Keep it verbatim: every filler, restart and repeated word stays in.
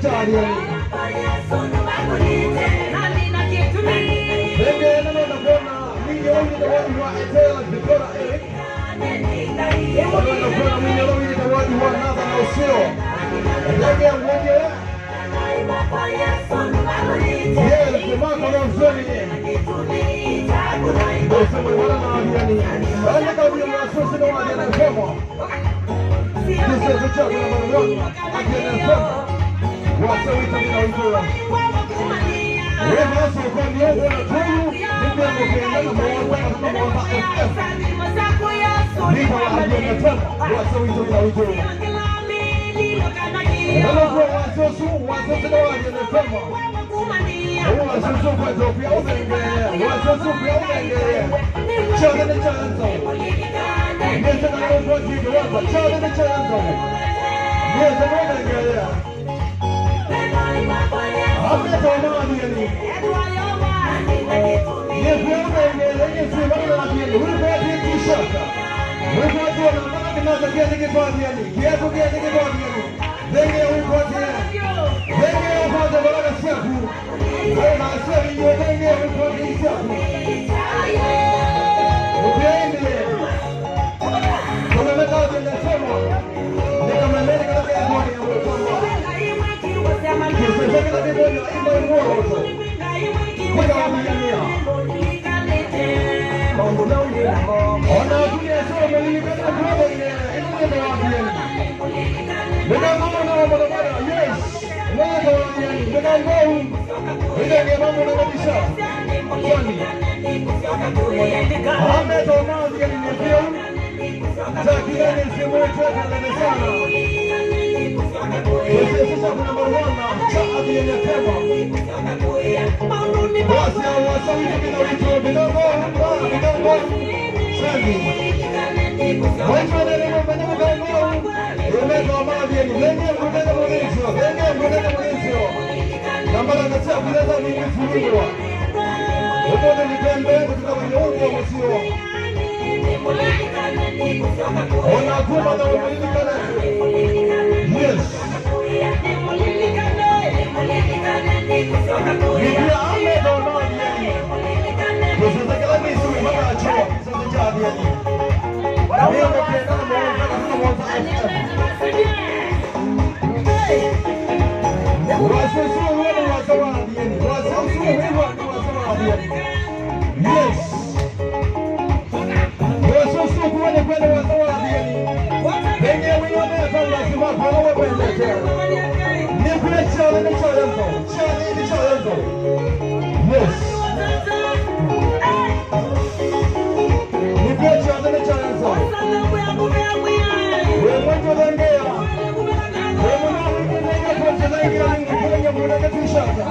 Athĩani. Nĩngĩ nĩnenda kwona video ĩno wa Etela Victoria Eric. Nĩnenda kwona video ĩno wa Nathan Oseo. Nĩngĩ ngwendie. Yes, Marko Rosoni. Ndose mwĩvara na athĩani. Andĩka video ya Susi na Athĩani F M. Kĩsese kyaku namba one, Athĩani F M. Wasya wĩtavye na ũitũ. Wĩva sokoni ũkwona tũyu, nĩ mĩongo kenda na mũonza na mũonza F M. Nĩtawa Athĩani F M, wasya wĩtavye na ũitũ. Ĩla kwĩ wasya ũsu, wasya ũsu nĩ wa Athĩani F M. Wasya ũsu ũkwete ũkwĩa ũthengeea, wasya ũsu ũkwĩa ũthengeea. Kyonthe nĩ kya nzaũ. Nĩsĩ kana ũkwatĩte wamba, kyonthe nĩ kya nzaũ. Nĩsĩ nũthengeea. Ameta ũmaathĩeni. Nĩkwĩa ũthengeea, nĩsĩ vala na athĩani. Ũkwatĩte shaka. Ũkwatĩte na mpaka kĩnasa kĩatĩkĩtwa athĩani. Kĩatũ kĩatĩkĩtwa athĩani. Thengea wĩkwatĩe. Thengea ũkwate mbaraka syaku. Aĩ na asyai inyuĩ, thengea wĩkwatĩe syaku. Mũthĩaĩnĩ. Kameme ka Athĩani F M. Nĩ kameme nĩ kala kethĩwa nĩ mwĩkamba. Kĩsese kĩla kĩthĩwa nĩ imba imworoto. Kũtambĩanĩa. Maũndũ meũ nĩ namo. O naku nĩ aseo melilikana ndwathaine. Ĩno nĩ ĩndo ya Athĩani. Nĩnangoma na bodaboda, yes. Nĩnangoma na Athĩani. Nĩnangoma. Ĩno nĩ mambo na kabisa. Kwani. Ameta ũmaathĩani nĩ vyũ. Nzakilani simwĩtwekalene sana. Kĩsese kyaku namba one kya Athĩani F M. Wasya, wasya witũ, witũ, witũ, witũ, witũ. Sandi. Waitũ nene mũmene mũkango. Ĩmeka wa maathĩani. Thenge mũnene mũthĩnzio. Thenge mũnene mũthĩnzio. Na mbaraka syaku nesa nĩisululwa. Ũmũnthĩ nĩtwendee kũtuka wenye ũkũa mũsio. Ona kuma na ũmũlilikane. Yes. Nĩkwĩa ameta ũmaathĩani. Kĩsese kĩla nĩsĩ wĩmakakyũa kĩsese kya athĩani. Mĩongo kenda na mũonza, na mũonza F M. Wasya ũsu wĩ nĩ wasya wa athĩani. Wasya ũsu wĩ nĩ wasya wa athĩani. Yes. Wasya ũsu wĩ nĩ kwenda wasya wa athĩani. Pengine wĩone hata lazima kwa wewe wendete. Nĩ kule chale nĩ chale nzo. Chale nĩ chale nzo. Yes. Nĩ kule chale nĩ chale nzo. Wewe mwenye thengea. Wewe mwenye thengea kwa thengea ni kule nyamuna na tishaka.